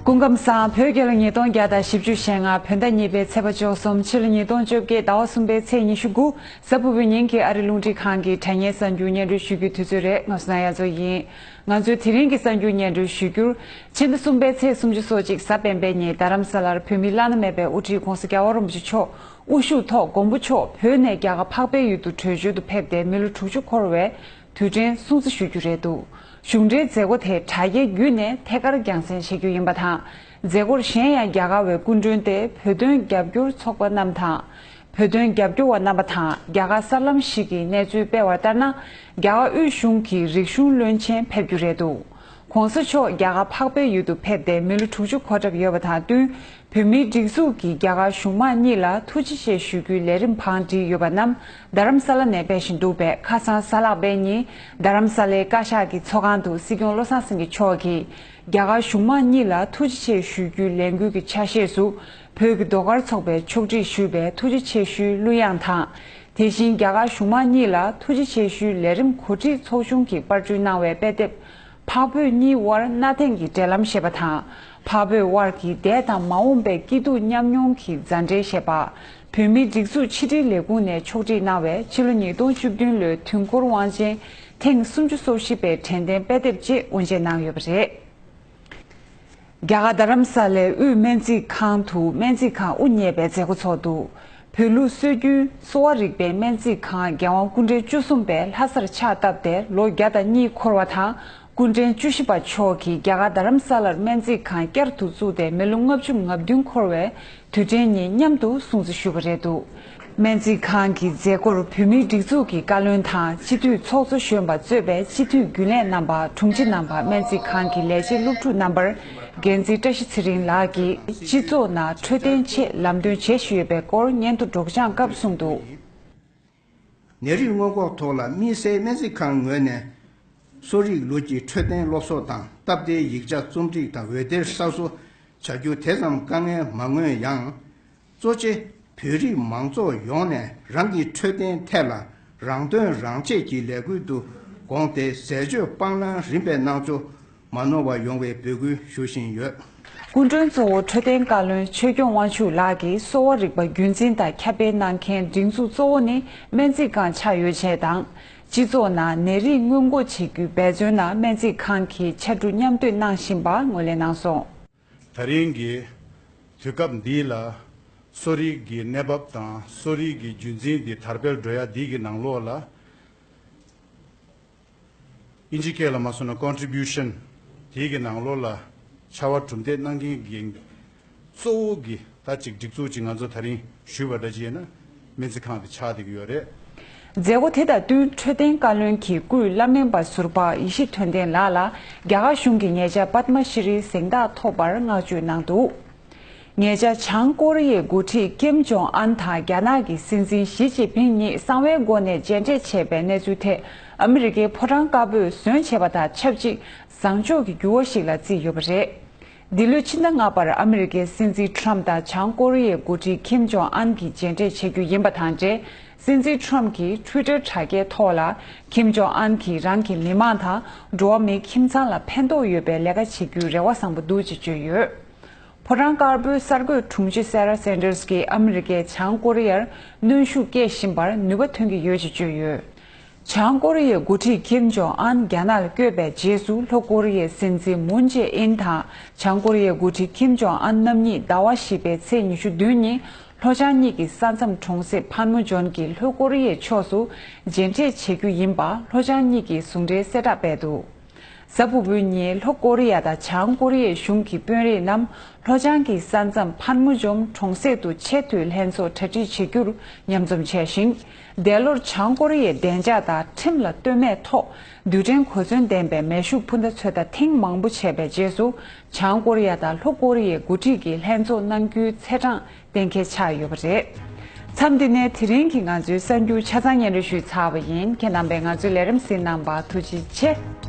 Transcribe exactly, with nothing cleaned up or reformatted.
སྐུ་ཁམས་བཟང་། བོད་རྒྱལ་ལོ་ཉིས་སྟོང་བརྒྱ་དང་བཞི་བཅུ་ཞེ་ལྔ་བོད་ཟླ་གཉིས་པའི་ཚེས་པ་བཅུ་གསུམ། ཕྱི་ལོ་ཉིས་སྟོང་བཅོ་བརྒྱད་ཟླ་བ་གསུམ་པའི་ཚེས་ཉི་ཤུ་དགུ། གཟའ་ཕུར་བུའི་ཉིན་གྱི་ཨ་རི་རླུང་འཕྲིན་ཁང་གི་དྲ་བརྙན་གསར་འགྱུར་སྙན་སྒྲོན་ཞུ་རྒྱུའི་དུས་ཚོད་རེད། ང་སུ་ན་ཡ་མཚོ་ཡིན། ང་ཚོའི་དེ་རིང་གི་གསར་འགྱུར་སྙན་སྒྲོན་ཞུ་རྒྱུར། ཕྱི་ཟླ་གསུམ་པའི་ཚེས་སུམ་ཅུ་སོ་གཅིག་གཟའ་སྤེན་པའི་ཉིན་རྡ་རམ་ས་ལར་བོད་མིའི་བླ་ན་མེད་པའི་དབུ་ཁྲིད་༧གོང་ས་༧རྒྱལ་བ་རིན་པོ་ཆེ་མཆོག་དབུ་བཞུགས་ཐོག་མགོན་པོ་མཆོག་བོད་ནས་རྒྱ་གར་འཕགས་པའི་ཡུལ་དུ་བྲོས་བྱོལ་དུ་ཕེབས་ཏེ་མི་ལོ་དྲུག་ཅུ་འཁོར་བའི་དུས་དྲན་སྲུང་བརྩི་ཞུ་རྒྱུ་རེད་འདུག་གཞུང་འབྲེལ་མཛད་སྒོ་དེ་དྲ་རྒྱའི་བརྒྱུད་ནས་ཐད་ཀར་རྒྱང་སྲིང་བྱེད་རྒྱུ་ཡིན་པ་དང་། མཛད་སྒོར་གཞན་ཡང་རྒྱ་གར་བའི་སྐུ་མགྲོན་ཏེ་བོད་དོན་རྒྱབ་སྐྱོར་ཚོགས་པ་རྣམས་དང་། བོད་དོན་རྒྱབ་སྐྱོར་བ་རྣམ་པ་དང་རྒྱ་གར་གསར་ལམ་ཞིག་གིས་གནས་ཚུལ་སྤེལ་བ་ལྟར་ན། རྒྱ་གར་དབུས་གཞུང་གི་རིག་གཞུང་བློན་ཆེན་ཕེབས་རྒྱུ་རེད་འདུག་གོང་ས་མཆོག་རྒྱ་གར་འཕགས་པའི་ཡུལ་དུ་ཕེབས་ཏེ་མི་ལོ་དྲུག་ཅུ་འཁོར་གྲབས་ཡོད་པ་དང་བསྟུན། བོད་མིའི་སྒྲིག་འཛུགས་ཀྱིས་རྒྱ་གར་གཞུང་མང་གཉིས་ལ་ཐུགས་རྗེ་ཆེ་ཞུ་རྒྱུའི་ལས་རིམ་བང་བསྒྲིགས་ཡོད་པ་རྣམས་རྡ་རམ་ས་ལ་ནས་སྤེལ་བཞིན་འདུག་པས། ཁ་སང་གཟའ་ལྷག་པའི་ཉིན་རྡ་རམ་ས་ལའི་བཀའ་ཤག་གི་ཚོགས་ཁང་དུ་སྲིད་སྐྱོང་བློ་བཟང་སེང་གེ་མཆོག་གིས་རྒྱ་གར་གཞུང་མང་གཉིས་ལ་ཐུགས་རྗེ་ཆེ་ཞུ་རྒྱུའི་ལས་འགུལ་གྱི་ཆ་ཤས་སུ། བོད་ཀྱི་ཟློས་གར་ཚོགས་པས་ཕྱོགས་སྒྲིག་ཞུས་པའི་ཐུགས་རྗེ་ཆེ་ཞུའི་གླུ་དབྱངས་དང་། དེ་བཞིན་རྒྱ་གར་གཞུང་མང་གཉིས་ལ་ཐུགས་རྗེ་ཆེ་ཞུའི་ལས་རིམ་གོ་སྒྲིག་ཚོགས་ཆུང་གིས་པར་སྐྲུན་གནང་བའི་དཔེ་དེབ། འཕགས་བོད་གཉིས་དབར་གནའ་དེང་གི་འབྲེལ་ལམ་ཞེས་པ་དང་། འཕགས་བོད་དབར་གྱི་འདས་དང་མ་འོངས་པའི་སྐྱིད་སྡུག་མཉམ་མྱོང་གི་མཛའ་འབྲེལ་ཞེས་པ། བོད་མིའི་སྒྲིག་འཛུགས་ཕྱི་དྲིལ་ལས་ཁུངས་ནས་ཕྱོགས་སྒྲིག་གནང་བའི་ཕྱི་ལོ་ཉིས་སྟོང་བཅུ་བདུན་ལོའི་དུས་འཁོར་དབང་ཆེན་ཐེངས་སུམ་ཅུ་སོ་བཞི་པའི་དྲན་རྟེན་དཔེ་དེབ་ཅིག་དབུ་འབྱེད་གནང་ཡོད་པ་རེད། རྒྱ་གར་རྡ་རམ་ས་ལའི་དབུས་སྨན་རྩིས་ཁང་དུ་སྨན་རྩིས་ཁང་དབུ་བརྙེས་པའི་མཛད་སྒོ་ཚོགས་འདུ། བོད་ལུགས་སྲོལ་རྒྱུན་གསོ་བ་རིག་པའི་སྨན་རྩིས་ཁང་རྒྱལ་དབང་སྐུ་ཕྲེང་བཅུ་གསུམ་པས་ལྷ་སར་ཕྱག་བཏབ་སྟེ་ལོ་བརྒྱ་དང་གཉིས་འཁོར་བ་དང་། སྐུ་ཕྲེང་བཅུ་བཞི་པ་མཆོག་གིས་རྒྱ་གར་རྡ་རམ་ས་ལར་སྨན་རྩིས་ཁང་བསྐྱར་དུ་བཙུགས་ཏེ་མི་ལོ་ལྔ་བཅུ་ང་བདུན་འཁོར་བའི་དུས་དྲན་ཉིན་མཉམ་དུ་སྲུང་བརྩི་ཞུས་པ་རེད་འདུག་སྨན་རྩིས་ཁང་གི་མཛད་སྒོར་བོད་མིའི་སྒྲིག་འཛུགས་ཀྱི་བཀའ་བློན་དང་སྤྱི་འཐུས་ཚོགས་གཙོ་གཞོན་པ་གཙོས་པའི་སྤྱི་འཐུས་རྒྱུན་ལས་རྣམ་པ། དྲུང་ཆེ་རྣམ་པ། སྨན་རྩིས་ཁང་གི་ལས་བྱེད་སློབ་ཕྲུག་རྣམ་པར་འགན་འཛིན་བཀྲ་ཤིས་ཚེ་རིང་ལགས་ཀྱིས་སྤྱི་ཚོགས་ནང་འཕྲོད་བསྟེན་ཆེད་ལམ་སྟོན་བྱེད་བཞིན་ཡོད་པའི་སྐོར་སྙན་ཐོ་སྒྲོག་སྦྱང་སྐབས་གསུངས་འདུག་ནད་རིགས་སྔོན་འགོག་ཐོག་ལ་དམིགས་བསལ་སྨན་རྩིས་ཁང་ངོས་ནས་གསོ་རིག་ལུགས་ཀྱི་འཕྲོད་བསྟེན་སློབ་གསོ་དང་སྟབས་བདེའི་ཡིག་ཆ་རྩོམ་སྒྲིག་དང་འོད་སྡེར་གསར་བཟོ་བྱ་རྒྱུ་དེ་ཙམ་དཀའ་ངལ་མ་མངོན་ཡང་། གཙོ་ཆེ་བོད་རིགས་མང་ཚོགས་ཡོངས་ནས་རང་གི་འཕྲོད་བསྟེན་ཐད་ལ་རང་དོན་རང་གཅེས་ཀྱི་ལས་འགུལ་དུ་དགོངས་ཏེ་ཟས་སྤྱོད་སྤང་བླང་རིམ་པས་གནང་ཕྱོགས་མ་ནོར་བ་ཡོང་བའི་འབོད་སྐུལ་ཞུ་བཞིན་ཡོད། སྐུ་མགྲོན་གཙོ་བོ་འཕྲོད་བསྟེན་བཀའ་བློན་ཆོས་སྐྱོང་དབང་ཕྱུག་ལགས་ཀྱིས་གསོ་བ་རིག་པ་རྒྱུན་འཛིན་དང་ཁྱབ་སྤེལ་གནང་མཁན་སྒྲིག་འཛུགས་གཙོ་བོ་ནི་སྨན་རྩིས་ཁང་ཆགས་ཡོད་ཅེས་དང་། སྤྱི་ཚོགས་ནང་ནད་རིགས་སྔོན་འགོག་བྱེད་རྒྱུའི་འབད་བརྩོན་ནང་སྨན་རྩིས་ཁང་གིས་ཕྱར་གྲུ་མཉམ་གཏོད་གནང་བཞིན་པ་ངོས་ལེན་གནང་སོང་། ད་རིང་གི་དུས་སྐབས་འདི་ལ་གསོ་རིག་གི་གནས་བབ་དང་གསོ་རིག་གི་རྒྱུན་འཛིན་འདི་དར་སྤེལ་འགྲོ་ཡ་འདི་གི་ནང་ལོགས་ལ། ཨིན་ཇི་སྐད་ལ་མ་སོང་ན་ཀོན་ཊི་བིའུ་ཤན་དེའི་གི་ནང་ལོགས་ལ་ཕྱར་བ་གྲུ་འདེགས་གནང་མཁན་གྱི་གཙོ་བོ་གི་ད་ཅིག་སྒྲིག་འཛུགས་ཅིག་ང་ཚོ་ད་རིང་ཞུས་པ་འདྲ་ཅིག་ཡིན་ན་སྨན་རྩིས་ཁང་དེ་ཆགས་བསྡད་ཀྱི་ཡོད་རེད། མཛད་སྒོ་དེ་དང་བསྟུན་འཕྲོད་བསྟེན་བཀའ་བློན་གྱིས་སྐུའི་བླ་སྨན་པ་ཟུར་པ་ཡེ་ཤེས་དོན་ལྡན་ལགས་ལ་རྒྱ་གར་གཞུང་གི་ཉེ་ཆར་པདྨ་ཤྲི་གཟེངས་རྟགས་ཐོབ་པར་བསྔགས་བརྗོད་གནང་འདུག་ཉེ་ཆར་བྱང་ཀོ་རི་ཡའི་འགོ་ཁྲིད་ཀིམ་ཇོང་ཨན་དང་རྒྱ་ནག་གི་སྲིད་འཛིན་ཞི་ཅིན་ཕིང་གཉིས་གསང་བའི་སྒོ་ནས་མཇལ་འཕྲད་བྱས་པའི་གནས་ཚུལ་ཐད་ཨ་མི་རི་ཀའི་ཕོ་བྲང་དཀར་པོས་ཟོན་བྱས་པ་དང་ཆབས་ཅིག་བཟང་ཕྱོགས་ཀྱི་འགྱུར་བ་ཞིག་ལ་བརྩིས་ཡོད་པ་རེད། འདི་ལོའི་ཕྱི་ཟླ་ལྔ་པར་ཨ་མི་རི་ཀའི་སྲིད་འཛིན་ཁྲམ་དང་བྱང་ཀོ་རི་ཡའི་འགོ་ཁྲིད་ཀིམ་ཇོང་ཨན་གྱིས་མཇལ་འཕྲད་བྱེད་རྒྱུ་ཡིན་པ་དང་འབྲེལ། སྲིད་འཛིན་ཁྲམ་གྱིས་ཊུའི་ཊར་དྲ་རྒྱའི་ཐོག་ལ་ཀིམ་ཇོང་ཨན་གྱིས་རང་གི་མི་མང་དང་འགྲོ་བ་མིའི་ཁྱིམ་ཚང་ལ་ཕན་ཐོགས་ཡོད་པའི་ལས་ཀ་བྱེད་རྒྱུའི་རེ་བ་བཟང་པོ་འདུག་ཅེས་བརྗོད་ཡོད། ཕོ་བྲང་དཀར་པོའི་གསར་འགོད་དྲུང་ཆེ་སེ་ར་སན་ཏར་གྱིས་ཨ་མི་རི་ཀས་བྱང་ཀོ་རི་ཡར་གནོན་ཤུགས་སྐྱེད་བཞིན་པར་ནུས་པ་ཐོན་གྱི་ཡོད་ཅེས་བརྗོད་ཡོད། བྱང་ཀོ་རི་ཡའི་འགོ་ཁྲིད་ཀིམ་ཇོང་ཨན་རྒྱ་ནག་ལ་བསྐྱོད་པའི་རྗེས་སུ་ལྷོ་ཀོ་རི་ཡའི་སྲིད་འཛིན་མུན་ཇེ་ཨིན་དང་བྱང་ཀོ་རི་ཡའི་འགོ་ཁྲིད་ཀིམ་ཇོང་ཨན་རྣམ་གཉིས་ཟླ་བ་བཞི་པའི་ཚེས་ཉི་ཤུ་བདུན་ཉིན་ལྷོ་བྱང་གཉིས་ཀྱི་ས་མཚམས་གྲོང་གསེབ་ཕན་མུ་ཇོན་གྱི་ལྷོ་ཀོ་རི་ཡའི་ཕྱོགས་སུ་མཇལ་འཕྲད་བྱེད་རྒྱུ་ཡིན་པ་ལྷོ་བྱང་གཉིས་ཀྱི་ཟུང་འབྲེལ་གསལ་བསྒྲགས་སྤེལ་འདུག་གཟའ་ཕུར་བུའི་ཉིན་ལྷོ་ཀོ་རི་ཡ་དང་བྱང་ཀོ་རི་ཡའི་གཞུང་གི་དཔོན་རིགས་རྣམས་ལྷོ་བྱང་གི་ས་མཚམས་ཕན་མུ་ཇོམ་གྲོང་གསེབ་ཏུ་ཆེས་མཐོའི་ལྷན་ཚོགས་གྲ་སྒྲིག་བྱེད་རྒྱུར་མཉམ་འཛོམས་བྱས་ཤིང་། འདས་ལོར་བྱང་ཀོ་རི་ཡས་བདེ་འཇགས་དང་ཁྲིམས་ལ་ལྟོས་མེད་ཐོག་རྡུལ་ཕྲན་གོ་མཚོན་ལྡན་པའི་མེ་ཤུགས་འཕུར་མདའ་ཚོད་ལྟ་ཐེངས་མང་པོ་བྱས་པའི་རྗེས་སུ་བྱང་ཀོ་རི་ཡ་དང་ལྷོ་ཀོ་རི་ཡའི་འགོ་ཁྲིད་ཀྱིས་ལྷན་ཚོགས་གནང་རྒྱུའི་ཚེས་གྲངས་གཏན་འཁེལ་ཆགས་ཡོད་པ་རེད། མཚམས་འདི་ནས་དེ་རིང་གི་ང་ཚོའི་གསར་འགྱུར་ཆ་ཚང་སྙན་སྒྲོན་ཞུས་ཚར་བ་ཡིན། ཁྱེད་རྣམ་པས་ང་ཚོའི་ལས་རིམ་གཟིགས་གནང་བར་ཐུགས་རྗེ་ཆེ།